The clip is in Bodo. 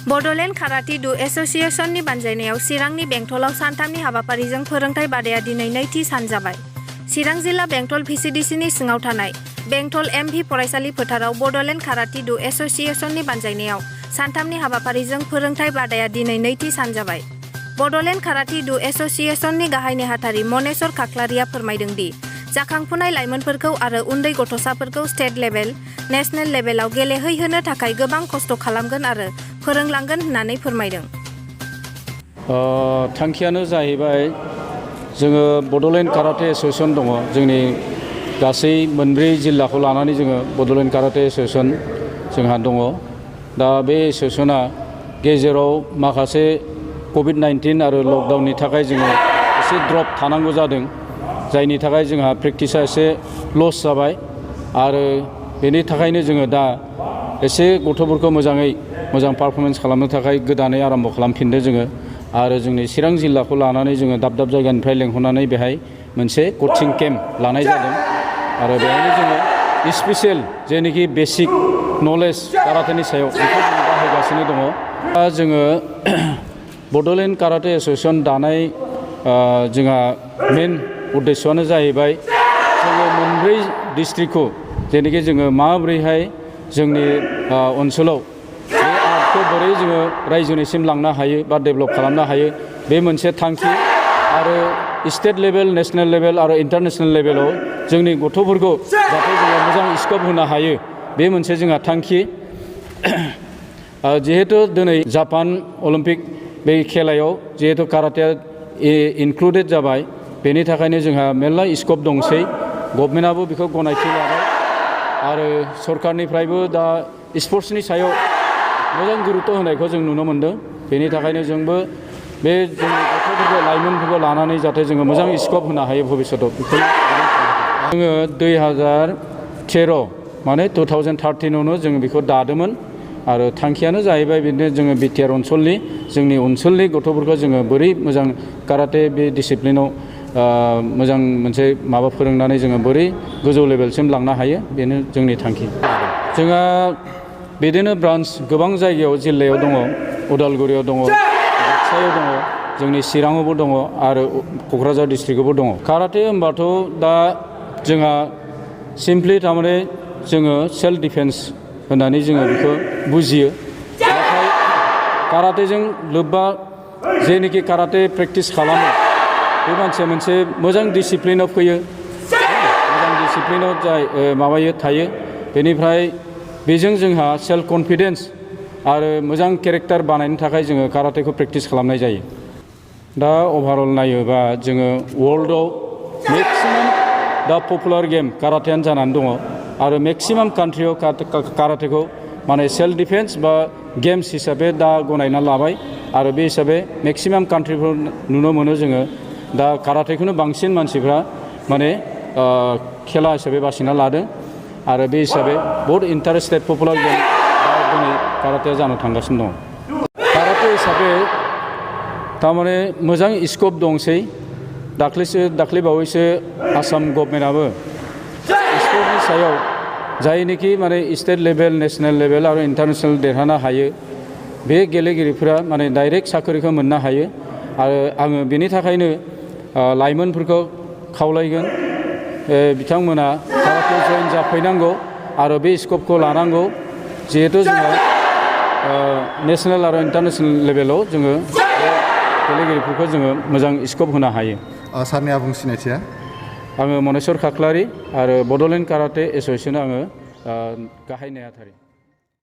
बड'लेण्ड काराटे डु एस'सिएशननि बानजायनायाव चिरांनि बेंटलाव सानथामनि हाबाफारिजों फोरोंथाय बादाया दिनै नैथि सान जाबाय। चिरां जिल्ला बेंटल भिसिडिसिनि सिङाव थानाय बेंटल एमभि फरायसालि फोथाराव बड'लेण्ड काराटे डु एस'सिएशननि बानजायनायाव सानथामनि हाबाफारिजों फोरोंथाय बादाया दिनै नैथि सान जाबाय। बड'लेण्ड काराटे डु एस'सिएशननि गाहाय नेहाथारि मनेस्वर खाख्लारिया फोरमायदों दि जाखांफुनाय लाइमोनफोरखौ आरो उन्दै गथ'साफोरखौ स्टेट लेभेल, नेशनेल लेभेलाव गेलेहैहोनो थाखाय गोबां खस्थ' खालामगोन आरो फोरोंलांगोन होननानै फोरमायदों। थांखियानो जाहैबाय जोङो बड'लेण्ड काराटे एस'सिएशन दङ। जोंनि गासै मोनब्रै जिल्लाखौ लानानै जोङो बड'लेण्ड काराटे एस'सिएशन जोंहा दङ। दा बे एस'सिएशना गेजेराव माखासे कभिड-19 आरो लकडाउननि थाखाय जोङो एसे ड्रप थानांगौ जादों, जायनि थाखाय जोंहा प्रेक्टिसा एसे लस जाबाय आरो बेनि थाखायनो जोङो दा एसे गथ'फोरखौ मोजां पारफरमेन्स खालामनो थाखाय गोदानै आरम्भ खालामफिनदों जोङो आरो जोंनि चिरां जिल्लाखौ लानानै जोङो दाब दाब जायगानिफ्राय लेंहरनानै बेहाय मोनसे कचिं केम्प लानाय जादों आरो बेहायनो जोङो स्पेसियेल जेनोखि बेसिक नलेज काराटेनि सायाव बेखौ जों बाहायगासिनो दङ। दा जोङो बड'लेण्ड काराटे एस'सिएशन दानाय जोंहा मेन उद्देश्यआनो जाहैबाय जोङो मोनब्रै डिस्ट्रिक्टखौ जेनोखि जोङो माबोरैहाय जोंनि ओनसोलाव बे आर्टखौ बोरै जोङो रायजोनिसिम लांनो हायो बा डेभेलप खालामनो हायो, बे मोनसे थांखि आरो स्टेट लेभेल, नेशनेल लेभेल आरो इन्टारनेशनेल लेभेलाव जोंनि गथ'फोरखौ जाहाथे जोङो मोजां स्कप होनो हायो, बे मोनसे जोंहा थांखि। जिहेतु दिनै जापान अलिम्पिक बे खेलायाव जिहेतु काराटेया इनक्लुडेड जाबाय, बेनि थाखायनो जोंहा मेरला स्कप दंसै। गभर्नमेन्टआबो बेखौ गनायथि लाबाय आरो सरकारनिफ्रायबो दा स्पर्ट्सनि सायाव मोजां गुरुत्व होनायखौ जों नुनो मोनदों। बेनि थाखायनो जोंबो बे जोंनि गथ'फोरखौ लाइमोनफोरखौ लानानै जाहाथे जोङो मोजां स्कप होनो हायो भबिष्यतआव। जोङो 2013 माने 2013आवनो जोङो बेखौ दादोंमोन आरो थांखियानो जाहैबाय बिदिनो जोङो बिटिआर ओनसोलनि जोंनि ओनसोलनि गथ'फोरखौ जोङो बोरै मोजां काराटे बे डिसिप्लिनाव मोजां मोनसे माबा फोरोंनानै जोङो बोरै गोजौ लेभेलसिम लांनो हायो, बेनो जोंनि थांखि। जोंहा बिदिनो ब्रान्स गोबां जायगायाव जिल्लायाव दङ, उदालगुरियाव दङ, बाक्सायाव दङ, जोंनि चिराङावबो दङ आरो क'क्राझार डिस्ट्रिक्टआवबो दङ। काराटे होनबाथ' दा जोंहा सिम्पलि थारमाने जोङो सेल्फ डिफेन्स होननानै जोङो बेखौ बुजियो। नाथाय काराटेजों लोब्बा जेनोखि काराटे प्रेक्टिस खालामो बे मानसिया मोनसे मोजां डिसिप्लिनाव फैयो, मोजां डिसिप्लिनाव माबायो थायो। बेनिफ्राय बेजों जोंहा सेल्फ कनफिडेन्स आरो मोजां केरेक्टार बानायनो थाखाय जोङो काराटेखौ प्रेक्टिस खालामनाय जायो। दा अभारअल नायोबा जोङो वर्ल्डआव मेक्सिमाम दा पपुलार गेम काराटेयानो जानानै दङ आरो मेक्सिमाम कान्ट्रियाव काराटेखौ माने सेल्फ डिफेन्स बा गेम्स हिसाबै दा गनायना लाबाय आरो बे हिसाबै मेक्सिमाम कान्ट्रिफोर नुनो मोनो जोङो दा काराटेखौनो बांसिन मानसिफ्रा माने खेला हिसाबै बासिना लादों आरो बे हिसाबै बहुत इन्टारेस्टेड पपुलार गेम दा दिनै काराटेया जानो थांगासिनो दङ। काराटे हिसाबै थारमाने मोजां स्कप दंसै। दाख्लै बावैसो आसाम गभर्नमेन्टआबो स्पर्टनि सायाव जायनोखि माने स्टेट लेभेल, नेशनेल लेभेल आरो इन्टारनेशनेल देरहानो हायो बे गेलेगिरिफोरा माने डाइरेक्ट साख्रिखौ मोननो हायो आरो आङो बेनि थाखायनो लाइमोनफोरखौ खावलायगोन बिथांमोना काराटे जइन जाफैनांगौ आरो बे स्कपखौ लानांगौ। जिहेतु जोंहा नेशनेल आरो इन्टारनेशनेल लेभेलाव जोङो गेलेगिरिफोरखौ जोङो मोजां स्कप होनो हायो। सारनि आबुं सिनायथिया? आङो मनेस्वर खाख्लारि आरो बड'लेण्ड काराटे एस'सिएशनाव आङो गाहाय नेहाथारि।